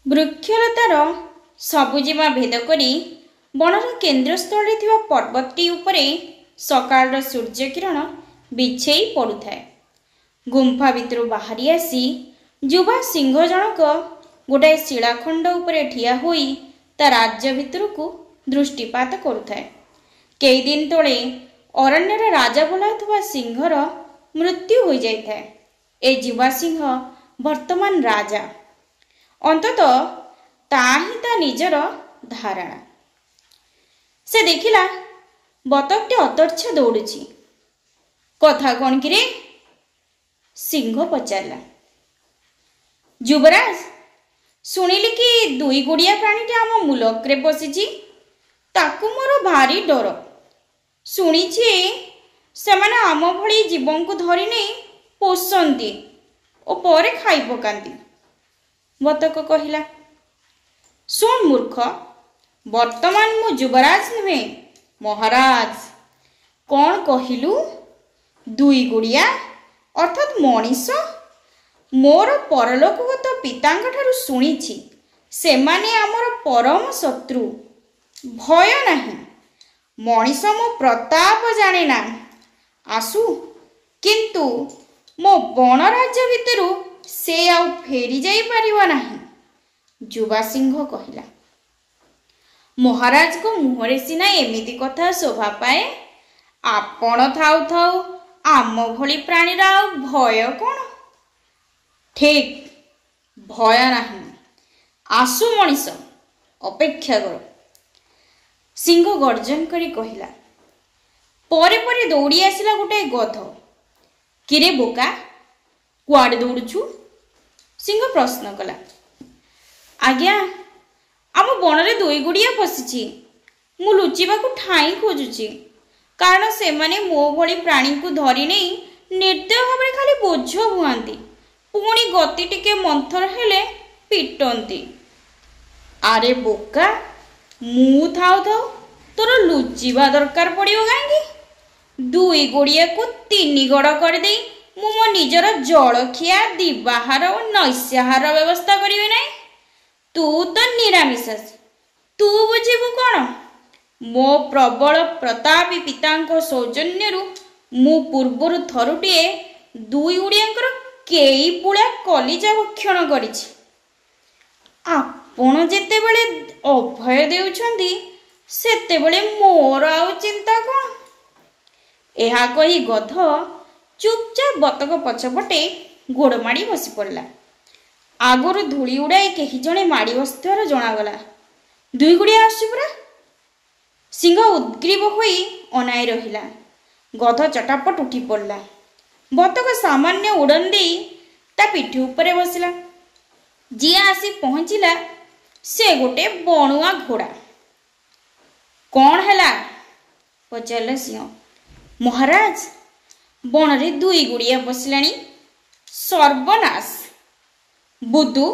ବୃକ୍ଷଲତାର ସବୁଜିମା ଭେଦ କରି ବଣର କେନ୍ଦ୍ରସ୍ଥଳରେ ଥିବା ପର୍ବତଟି ଉପରେ ସକାଳର ସୂର୍ଯ୍ୟକିରଣ ବିଛେଇ ପଡ଼ୁଥାଏ। ଗୁମ୍ଫା ଭିତରୁ ବାହାରି ଆସି ଯୁବା ସିଂହ ଜଣକ ଗୋଟାଏ ଶିଳାଖଣ୍ଡ ଉପରେ ଠିଆ ହୋଇ ତା ରାଜ୍ୟ ଭିତରକୁ ଦୃଷ୍ଟିପାତ କରୁଥାଏ। କେଇଦିନ ତଳେ ଅରଣ୍ୟର ରାଜା ବୋଲାଉଥିବା ସିଂହର ମୃତ୍ୟୁ ହୋଇଯାଇଥାଏ। ଏ ଯୁବା ସିଂହ ବର୍ତ୍ତମାନ ରାଜା, ଅନ୍ତତଃ ତା ହିଁ ତା ନିଜର ଧାରଣା। ସେ ଦେଖିଲା ବତକଟି ଅତର୍ଚ୍ଛ ଦୌଡୁଛି। କଥା କ'ଣ କିରେ? ସିଂହ ପଚାରିଲା। ଯୁବରାଜ, ଶୁଣିଲି କି ଦୁଇ ଗୋଡ଼ିଆ ପ୍ରାଣୀଟି ଆମ ମୁଲକରେ ପଶିଛି। ତାକୁ ମୋର ଭାରି ଡର। ଶୁଣିଛି ସେମାନେ ଆମ ଭଳି ଜୀବଙ୍କୁ ଧରି ନେଇ ପୋଷନ୍ତି ଓ ପରେ ଖାଇ ପକାନ୍ତି। ବତକ କହିଲା, ଶୁଣ ମୂର୍ଖ, ବର୍ତ୍ତମାନ ମୁଁ ଯୁବରାଜ ନୁହେଁ, ମହାରାଜ। କ'ଣ କହିଲୁ? ଦୁଇ ଗୋଡ଼ିଆ ଅର୍ଥାତ୍ ମଣିଷ? ମୋର ପରଲୋକଗତ ପିତାଙ୍କ ଠାରୁ ଶୁଣିଛି ସେମାନେ ଆମର ପରମ ଶତ୍ରୁ। ଭୟ ନାହିଁ, ମଣିଷ ମୋ ପ୍ରତାପ ଜାଣେ ନା। ଆସୁ, କିନ୍ତୁ ମୋ ବଣରାଜ୍ୟ ଭିତରୁ ସେ ଆଉ ଫେରି ଯାଇପାରିବ ନାହିଁ। ଯୁବା ସିଂହ କହିଲା, ମହାରାଜଙ୍କ ମୁହଁରେ ସିନା ଏମିତି କଥା ଶୋଭା ପାଏ। ଆପଣ ଥାଉ ଥାଉ ଆମ ଭଳି ପ୍ରାଣୀର ଆଉ ଭୟ କ'ଣ? ଠିକ୍, ଭୟ ନାହିଁ। ଆସୁ ମଣିଷ, ଅପେକ୍ଷା କର। ସିଂହ ଗର୍ଜନ କରି କହିଲା। ପରେ ପରେ ଦୌଡ଼ି ଆସିଲା ଗୋଟାଏ ଗଧ। କିରେ ବୋକା, କୁଆଡ଼େ ଦୌଡ଼ୁଛୁ? ସିଂହ ପ୍ରଶ୍ନ କଲା। ଆଜ୍ଞା, ଆମ ବଣରେ ଦୁଇ ଗୁଡ଼ିଆ ପଶିଛି। ମୁଁ ଲୁଚିବାକୁ ଠାଇଁ ଖୋଜୁଛି, କାରଣ ସେମାନେ ମୋ ଭଳି ପ୍ରାଣୀଙ୍କୁ ଧରି ନେଇ ନିର୍ଦ୍ଦୟ ଭାବରେ ଖାଲି ବୋଝ ବୁହାନ୍ତି, ପୁଣି ଗତି ଟିକେ ମନ୍ଥର ହେଲେ ପିଟନ୍ତି। ଆରେ ବୋକା, ମୁଁ ଥାଉ ଥାଉ ତୋର ଲୁଚିବା ଦରକାର ପଡ଼ିବ କାହିଁକି? ଦୁଇ ଗୋଡ଼ିଆକୁ ତିନି ଗଡ଼ କରିଦେଇ ମୁଁ ମୋ ନିଜର ଜଳଖିଆ, ଦିବାହାର ଓ ନୈଶ୍ୟାହାର ବ୍ୟବସ୍ଥା କରିବି ନାହିଁ? ତୁ ତ ନିରାମିଷାସୀ, ତୁ ବୁଝିବୁ କ'ଣ? ମୋ ପ୍ରବଳ ପ୍ରତାପୀ ପିତାଙ୍କ ସୌଜନ୍ୟରୁ ମୁଁ ପୂର୍ବରୁ ଥରୁଟିଏ ଦୁଇ ଓଡ଼ିଆଙ୍କର କେଇ ପୁଳା କଲିଜା ଭକ୍ଷଣ କରିଛି। ଆପଣ ଯେତେବେଳେ ଅଭୟ ଦେଉଛନ୍ତି ସେତେବେଳେ ମୋର ଆଉ ଚିନ୍ତା କ'ଣ? ଏହା କହି ଗଧ ଚୁପଚାପ ବତକ ପଛପଟେ ଗୋଡ଼ ମାଡ଼ି ବସି ପଡ଼ିଲା। ଆଗରୁ ଧୂଳି ଉଡ଼ାଇ କେହି ଜଣେ ମାଡ଼ି ବସିଥିବାର ଜଣାଗଲା। ଦୁଇ ଗୁଡ଼ିଆ ଆସୁଛି ପରା। ସିଂହ ଉଦ୍ଗ୍ରୀବ ହୋଇ ଅନାଇ ରହିଲା। ଗଧ ଚଟାପଟ ଉଠି ପଡ଼ିଲା। ବତକ ସାମାନ୍ୟ ଉଡ଼ନ ଦେଇ ତା ପିଠି ଉପରେ ବସିଲା। ଯିଏ ଆସି ପହଞ୍ଚିଲା ସେ ଗୋଟେ ବଣୁଆ ଘୋଡ଼ା। କ'ଣ ହେଲା? ପଚାରିଲା ସିଂହ। ମହାରାଜ, ବଣରେ ଦୁଇ ଗୁଡ଼ିଆ ପଶିଲାଣି। ସର୍ବନାଶ। ବୁଦୁ,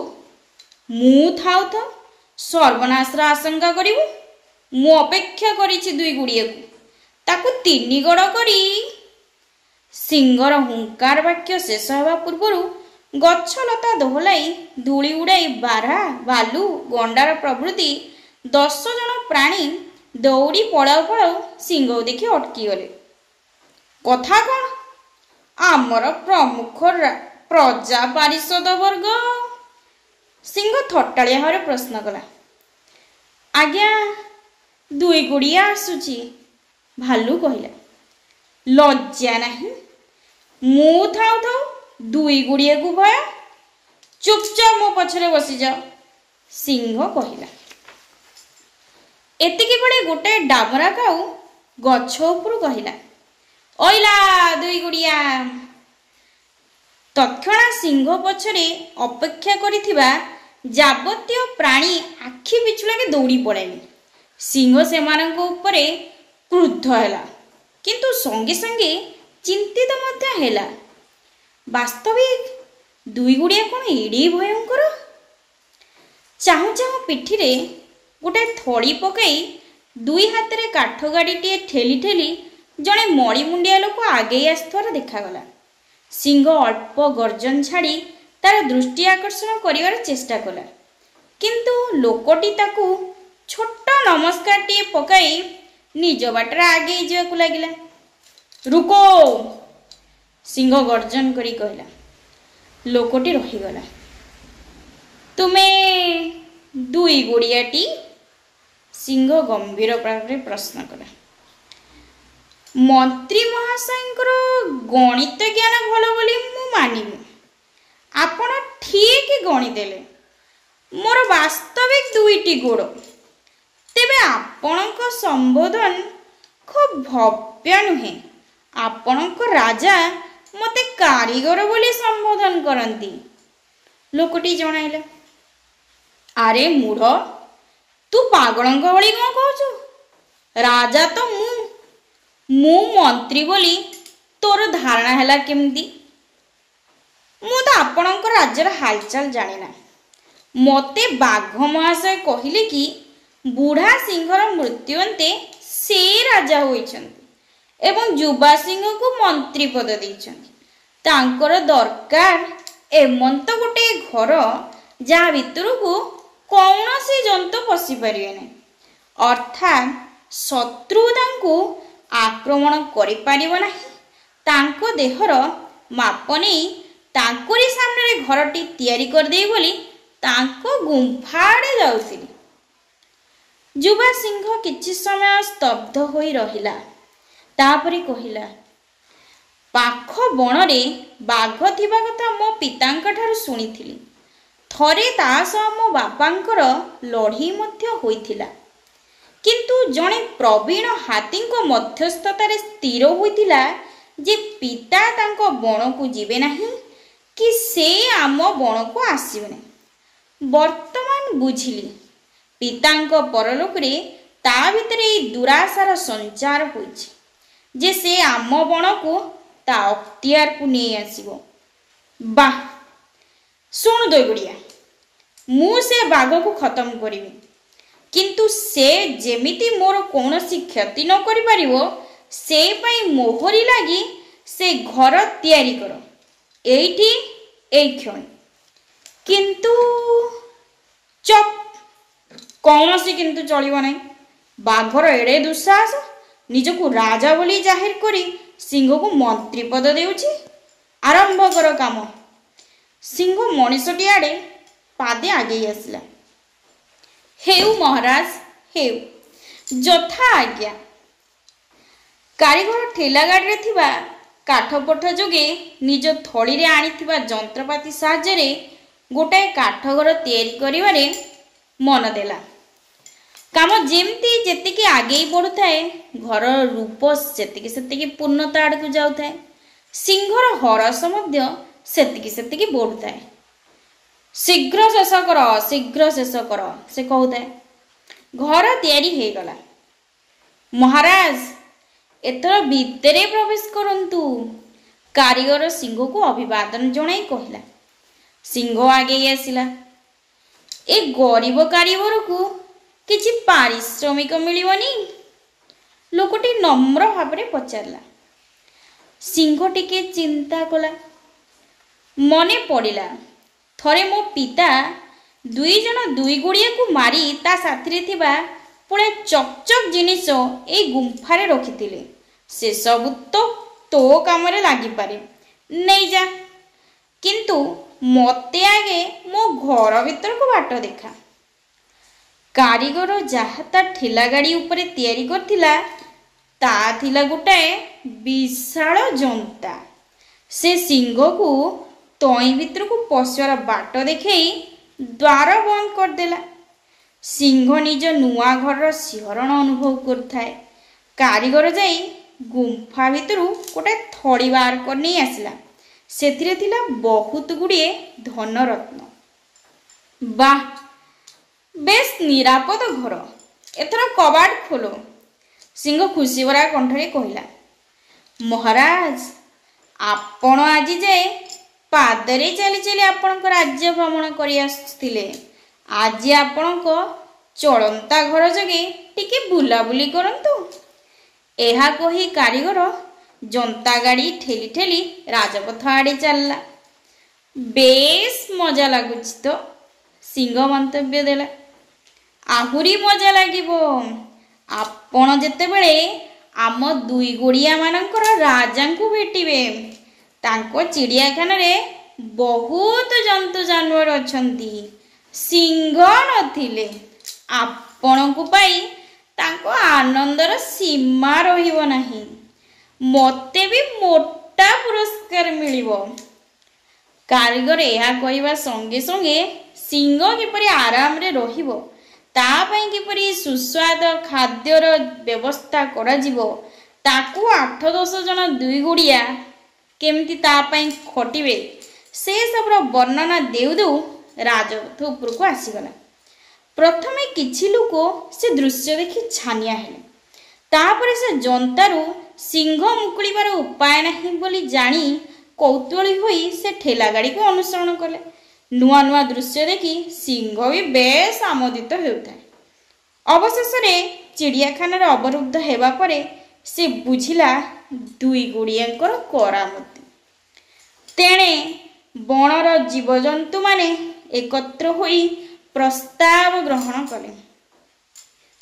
ମୁଁ ଥାଉ ଥାଉ ସର୍ବନାଶର ଆଶଙ୍କା କରିବୁ? ମୁଁ ଅପେକ୍ଷା କରିଛି ଦୁଇ ଗୁଡ଼ିଆକୁ, ତାକୁ ତିନି ଗଡ଼ କରି। ସିଂହର ହୁଙ୍କାର ବାକ୍ୟ ଶେଷ ହେବା ପୂର୍ବରୁ ଗଛଲତା ଦୋହଲାଇ ଧୂଳି ଉଡ଼ାଇ ବାରହା, ଭାଲୁ, ଗଣ୍ଡାର ପ୍ରଭୃତି 10 ଜଣ ପ୍ରାଣୀ ଦୌଡ଼ି ପଳାଉ ପଳାଉ ସିଂହକୁ ଦେଖି ଅଟକିଗଲେ। କଥା କ'ଣ? ଆମର ପ୍ରମୁଖ ପ୍ରଜା ପାରିଷଦ ବର୍ଗ? ସିଂହ ଥଟ୍ଟାଳିଆ ଭାବରେ ପ୍ରଶ୍ନ କଲା। ଆଜ୍ଞା, ଦୁଇ ଗୁଡ଼ିଆ ଆସୁଛି। ଭାଲୁ କହିଲା। ଲଜ୍ଜା ନାହିଁ, ମୁଁ ଥାଉ ଥାଉ ଦୁଇ ଗୁଡ଼ିଆକୁ ଭୟ? ଚୁପଚାପ ମୋ ପଛରେ ବସିଯାଅ। ସିଂହ କହିଲା। ଏତିକି ବେଳେ ଗୋଟାଏ ଡାମରା କାଉ ଗଛ ଉପରୁ କହିଲା, ଅଇଲା ଦୁଇ ଗୁଡ଼ିଆ। ତତ୍କ୍ଷଣାତ୍ ସିଂହ ପଛରେ ଅପେକ୍ଷା କରିଥିବା ଯାବତୀୟ ପ୍ରାଣୀ ଆଖି ପିଛୁଳାକେ ଦୌଡ଼ି ପଳାଇଲେ। ସିଂହ ସେମାନଙ୍କ ଉପରେ କ୍ରୁଦ୍ଧ ହେଲା, କିନ୍ତୁ ସଙ୍ଗେ ସଙ୍ଗେ ଚିନ୍ତିତ ମଧ୍ୟ ହେଲା। ବାସ୍ତବିକ ଦୁଇ ଗୁଡ଼ିଆ କ'ଣ ଏଡ଼େ ଭୟଙ୍କର? ଚାହୁଁ ଚାହୁଁ ପିଠିରେ ଗୋଟାଏ ଥଳି ପକାଇ ଦୁଇ ହାତରେ କାଠ ଗାଡ଼ିଟିଏ ଠେଲି ଠେଲି ଜଣେ ମଳିମୁଣ୍ଡିଆ ଲୋକ ଆଗେଇ ଆସୁଥିବାର ଦେଖାଗଲା। ସିଂହ ଅଳ୍ପ ଗର୍ଜନ ଛାଡ଼ି ତାର ଦୃଷ୍ଟି ଆକର୍ଷଣ କରିବାର ଚେଷ୍ଟା କଲା। କିନ୍ତୁ ଲୋକଟି ତାକୁ ଛୋଟ ନମସ୍କାରଟିଏ ପକାଇ ନିଜ ବାଟରେ ଆଗେଇ ଯିବାକୁ ଲାଗିଲା। ରୁକୋ, ସିଂହ ଗର୍ଜନ କରି କହିଲା। ଲୋକଟି ରହିଗଲା। ତୁମେ ଦୁଇ ଗୋଡ଼ିଆଟି? ସିଂହ ଗମ୍ଭୀର ଭାବରେ ପ୍ରଶ୍ନ କଲା। ମନ୍ତ୍ରୀ ମହାଶୟଙ୍କର ଗଣିତ ଜ୍ଞାନ ଭଲ ବୋଲି ମୁଁ ମାନିବି। ଆପଣ ଠିକ୍ ଗଣିଦେଲେ, ମୋର ବାସ୍ତବିକ ଦୁଇଟି ଗୋଡ଼। ତେବେ ଆପଣଙ୍କ ସମ୍ବୋଧନ ଖୁବ୍ ଭବ୍ୟ ନୁହେଁ। ଆପଣଙ୍କ ରାଜା ମୋତେ କାରିଗର ବୋଲି ସମ୍ବୋଧନ କରନ୍ତି, ଲୋକଟି ଜଣାଇଲା। ଆରେ ମୂଢ଼, ତୁ ପାଗଳଙ୍କ ଭଳି କ'ଣ କହୁଛୁ? ରାଜା ତ ମୁଁ, ମୁଁ ମନ୍ତ୍ରୀ ବୋଲି ତୋର ଧାରଣା ହେଲା କେମିତି? ମୁଁ ତ ଆପଣଙ୍କ ରାଜ୍ୟର ହାଲଚାଲ ଜାଣିନା। ମୋତେ ବାଘ ମହାଶୟ କହିଲେ କି ବୁଢ଼ା ସିଂହର ମୃତ୍ୟୁ ଅନ୍ତେ ସେ ରାଜା ହୋଇଛନ୍ତି ଏବଂ ଯୁବା ସିଂହକୁ ମନ୍ତ୍ରୀ ପଦ ଦେଇଛନ୍ତି। ତାଙ୍କର ଦରକାର ଏମନ୍ତ ଗୋଟିଏ ଘର ଯାହା ଭିତରକୁ କୌଣସି ଜନ୍ତୁ ପଶିପାରିବେ ନାହିଁ, ଅର୍ଥାତ୍ ଶତ୍ରୁ ତାଙ୍କୁ ଆକ୍ରମଣ କରିପାରିବ ନାହିଁ। ତାଙ୍କ ଦେହର ମାପ ନେଇ ତାଙ୍କରି ସାମ୍ନାରେ ଘରଟି ତିଆରି କରିଦେବି ବୋଲି ତାଙ୍କ ଗୁମ୍ଫା ଆଡ଼େ ଯାଉଥିଲି। ଯୁବା ସିଂହ କିଛି ସମୟ ସ୍ତବ୍ଧ ହୋଇ ରହିଲା। ତାପରେ କହିଲା, ପାଖ ବଣରେ ବାଘ ଥିବା କଥା ମୋ ପିତାଙ୍କ ଠାରୁ ଶୁଣିଥିଲି। ଥରେ ତା ସହ ମୋ ବାପାଙ୍କର ଲଢ଼େଇ ମଧ୍ୟ ହୋଇଥିଲା, କିନ୍ତୁ ଜଣେ ପ୍ରବୀଣ ହାତୀଙ୍କ ମଧ୍ୟସ୍ଥତାରେ ସ୍ଥିର ହୋଇଥିଲା ଯେ ପିତା ତାଙ୍କ ବଣକୁ ଯିବେ ନାହିଁ କି ସେ ଆମ ବଣକୁ ଆସିବେ ନାହିଁ। ବର୍ତ୍ତମାନ ବୁଝିଲି, ପିତାଙ୍କ ପରଲୋକରେ ତା ଭିତରେ ଏଇ ଦୁରାଶାର ସଞ୍ଚାର ହୋଇଛି ଯେ ସେ ଆମ ବଣକୁ ତା ଅକ୍ତିଆରକୁ ନେଇ ଆସିବ। ବାଃ, ଶୁଣୁ ଦଇଗୁଡ଼ିଆ, ମୁଁ ସେ ବାଘକୁ ଖତମ କରିବି, କିନ୍ତୁ ସେ ଯେମିତି ମୋର କୌଣସି କ୍ଷତି ନ କରିପାରିବ ସେ ପାଇଁ ମୋହରି ଲାଗି ସେ ଘର ତିଆରି କର, ଏଇଠି ଏଇ କ୍ଷଣି। କିନ୍ତୁ ଚପ୍, କୌଣସି କିନ୍ତୁ ଚଳିବ ନାହିଁ। ବାଘର ଏଡ଼େ ଦୁଃସାହସ, ନିଜକୁ ରାଜା ବୋଲି ଜାହିର କରି ସିଂହକୁ ମନ୍ତ୍ରୀ ପଦ ଦେଉଛି। ଆରମ୍ଭ କର କାମ। ସିଂହ ମଣିଷଟି ଆଡ଼େ ପାଦେ ଆଗେଇ ଆସିଲା। ହେଉ ମହାରାଜ, ହେଉ, ଯଥା ଆଜ୍ଞା। କାରିଗର ଠେଲା ଗାଡ଼ିରେ ଥିବା କାଠପଠ ଯୋଗେ ନିଜ ଥଳିରେ ଆଣିଥିବା ଯନ୍ତ୍ରପାତି ସାହାଯ୍ୟରେ ଗୋଟାଏ କାଠଘର ତିଆରି କରିବାରେ ମନ ଦେଲା। କାମ ଯେମିତି ଯେତିକି ଆଗେଇ ବଢ଼ୁଥାଏ, ଘରର ରୂପ ସେତିକି ସେତିକି ପୂର୍ଣ୍ଣତା ଆଡ଼କୁ ଯାଉଥାଏ। ସିଂହର ହରସ ମଧ୍ୟ ସେତିକି ସେତିକି ବଢ଼ୁଥାଏ। ଶୀଘ୍ର ଶେଷ କର, ଶୀଘ୍ର ଶେଷ କର, ସେ କହୁଥାଏ। ଘର ତିଆରି ହେଇଗଲା। ମହାରାଜ, ଏଥର ଭିତରେ ପ୍ରବେଶ କରନ୍ତୁ, କାରିଗର ସିଂହକୁ ଅଭିବାଦନ ଜଣାଇ କହିଲା। ସିଂହ ଆଗେଇ ଆସିଲା। ଏ ଗରିବ କାରିଗରକୁ କିଛି ପାରିଶ୍ରମିକ ମିଳିବନି? ଲୋକଟି ନମ୍ର ଭାବରେ ପଚାରିଲା। ସିଂହ ଟିକେ ଚିନ୍ତା କଲା। ମନେ ପଡ଼ିଲା, ଥରେ ମୋ ପିତା ଦୁଇ ଜଣ ଦୁଇ ଗୁଡ଼ିଆକୁ ମାରି ତା ସାଥିରେ ଥିବା ପୁଳେ ଚକଚକ୍ ଜିନିଷ ଏଇ ଗୁମ୍ଫାରେ ରଖିଥିଲେ। ସେସବୁ ତ ତୋ କାମରେ ଲାଗିପାରେ, ନେଇଯା, କିନ୍ତୁ ମୋତେ ଆଗେ ମୋ ଘର ଭିତରକୁ ବାଟ ଦେଖା। କାରିଗର ଯାହା ତା ଠେଲା ଗାଡ଼ି ଉପରେ ତିଆରି କରିଥିଲା ତା ଥିଲା ଗୋଟାଏ ବିଶାଳ ଜନ୍ତା। ସେ ସିଂହକୁ ତଇଁ ଭିତରକୁ ପଶିବାର ବାଟ ଦେଖେଇ ଦ୍ୱାର ବନ୍ଦ କରିଦେଲା। ସିଂହ ନିଜ ନୂଆ ଘରର ଶିହରଣ ଅନୁଭବ କରୁଥାଏ। କାରିଗର ଯାଇ ଗୁମ୍ଫା ଭିତରୁ ଗୋଟାଏ ଥଳି ବାହାର କରି ନେଇ ଆସିଲା। ସେଥିରେ ଥିଲା ବହୁତ ଗୁଡ଼ିଏ ଧନରତ୍ନ। ବାଃ, ବେଶ ନିରାପଦ ଘର, ଏଥର କବାଟ ଖୋଲ, ସିଂହ ଖୁସିଭରା କଣ୍ଠରେ କହିଲା। ମହାରାଜ, ଆପଣ ଆଜି ଯାଏ ପାଦରେ ଚାଲି ଚାଲି ଆପଣଙ୍କ ରାଜ୍ୟ ଭ୍ରମଣ କରି ଆସୁଥିଲେ। ଆଜି ଆପଣଙ୍କ ଚଳନ୍ତା ଘର ଯୋଗେ ଟିକେ ବୁଲାବୁଲି କରନ୍ତୁ। ଏହା କହି କାରିଗର ଜନ୍ତା ଗାଡ଼ି ଠେଲି ଠେଲି ରାଜପଥ ଆଡ଼େ ଚାଲିଲା। ବେଶ ମଜା ଲାଗୁଛି ତ, ସିଂହ ମନ୍ତବ୍ୟ ଦେଲା, ଆହୁରି ମଜା ଲାଗିବ ଆପଣ ଯେତେବେଳେ ଆମ ଦୁଇ ଗୋଡ଼ିଆମାନଙ୍କର ରାଜାଙ୍କୁ ଭେଟିବେ। ତାଙ୍କ ଚିଡ଼ିଆଖାନାରେ ବହୁତ ଜନ୍ତୁ ଜାନୁଆର ଅଛନ୍ତି, ସିଂହ ନଥିଲେ ଆପଣଙ୍କୁ ପାଇ ତାଙ୍କ ଆନନ୍ଦର ସୀମା ରହିବ ନାହିଁ। ମୋତେ ବି ମୋଟା ପୁରସ୍କାର ମିଳିବ। କାରିଗର ଏହା କହିବା ସଙ୍ଗେ ସଙ୍ଗେ ସିଂହ କିପରି ଆରାମରେ ରହିବ, ତା ପାଇଁ କିପରି ସୁସ୍ୱାଦ ଖାଦ୍ୟର ବ୍ୟବସ୍ଥା କରାଯିବ, ତାକୁ 8 10 ଜଣ ଦୁଇ ଗୁଡ଼ିଆ କେମିତି ତା ପାଇଁ ଖଟିବେ, ସେ ସବୁର ବର୍ଣ୍ଣନା ଦେଉ ଦେଉ ରାଜପଥ ଉପରକୁ ଆସିଗଲା। ପ୍ରଥମେ କିଛି ଲୋକ ସେ ଦୃଶ୍ୟ ଦେଖି ଛାନିଆ ହେଲେ। ତାପରେ ସେ ଯନ୍ତାରୁ ସିଂହ ମୁକୁଳିବାର ଉପାୟ ନାହିଁ ବୋଲି ଜାଣି କୌତୂହଳୀ ହୋଇ ସେ ଠେଲା ଗାଡ଼ିକୁ ଅନୁସରଣ କଲେ। ନୂଆ ନୂଆ ଦୃଶ୍ୟ ଦେଖି ସିଂହ ବି ବେଶ ଆମୋଦିତ ହେଉଥାଏ। ଅବଶେଷରେ ଚିଡ଼ିଆଖାନାରେ ଅବରୁଦ୍ଧ ହେବା ପରେ ସେ ବୁଝିଲା ଦୁଇ ଗୁଡ଼ିଆଙ୍କର କରାମତି। ତେଣେ ବଣର ଜୀବଜନ୍ତୁମାନେ ଏକତ୍ର ହୋଇ ପ୍ରସ୍ତାବ ଗ୍ରହଣ କଲେ,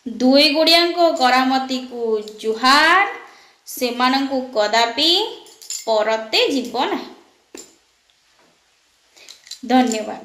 ଦୁଇ ଗୁଡ଼ିଆଙ୍କ କରାମତିକୁ ଜୁହାର, ସେମାନଙ୍କୁ କଦାପି ପରତେ ଯିବ ନାହିଁ। ଧନ୍ୟବାଦ।